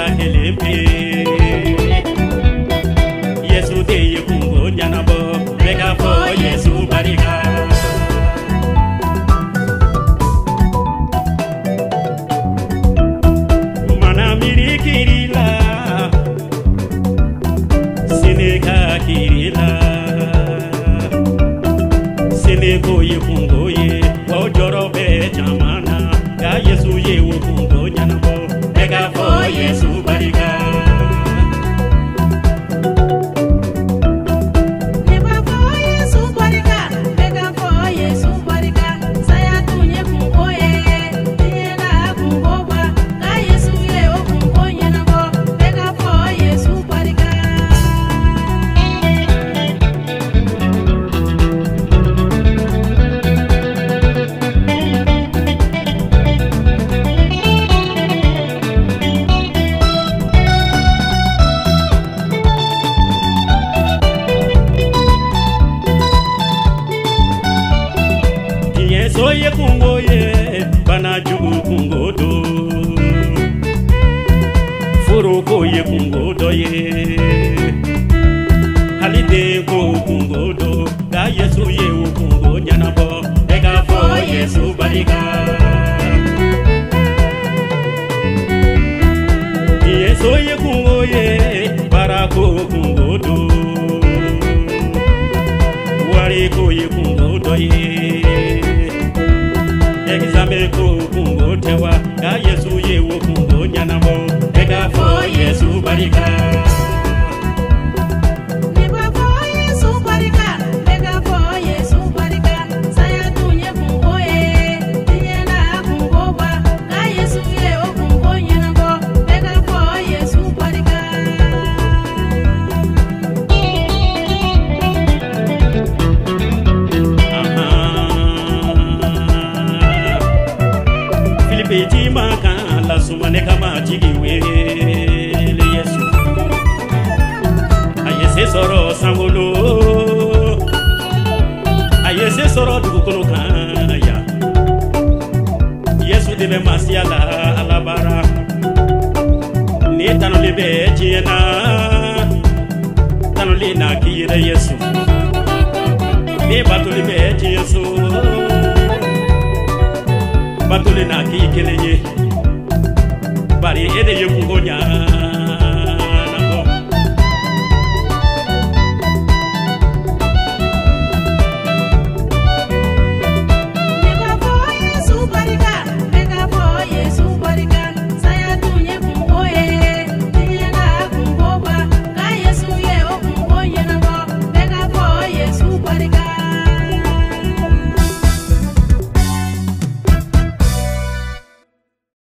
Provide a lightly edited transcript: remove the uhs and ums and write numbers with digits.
Ala kelen pe. Yesu de ye kungo ɲɛnabɔ, bɛɛ k'a fɔ Yesu barika. Mana miiri kiri la, sini ka kiri la. Sini ko ye kungo ye, o jɔrɔ bɛ caman na. Nka Yesu ye o kungo ɲɛnabɔ, bɛɛ k'a fɔ Yesu barika. Ne b'a fɔ Yesu barika, bɛɛ k'a fɔ Yesu barika. Saya tun ye kungo ye, diɲɛ la kungo ba. Nka Yesu ye o kungo ɲɛnabɔ, bɛɛ k'a fɔ Yesu barika. Diɲɛ so ye kungo ye, bana jugu kungo don. Foroko ye kungo dɔ ye, hali denko kungo don. Nka Yesu ye o kungo ɲɛnabɔ, bɛɛ k'a fɔ Yesu barika. Diɲɛ so ye kungo ye, baarako kungo don. Wariko ye kungo dɔ ye, examen ko kungo tɛ wa? Nka Yesu ye o kungo ɲɛnabɔ, bɛɛ k'a fɔ Yesu barika. Ne b'a fɔ Yesu barika, bɛɛ k'a fɔ Yesu barika. Saya tun ye kungo ye, diɲɛ la kungo ba. Nka Yesu ye o kungo ɲɛnabɔ, bɛɛ k'a fɔ Yesu barika. Filipe ti ma kan lasuma ne ka Matigi wele Yesu. A ye se sɔrɔ sankolo, a ye se sɔrɔ dugukolo kan yan. Yesu de bɛ masiya la Ala bara. Ni tanuli bɛ diɲɛ na, tanuli na k'i yɛrɛ Yesu. Ni batoli bɛ diɲɛ so, batoli na k'i kelen ye. Bari e de ye kungo ɲa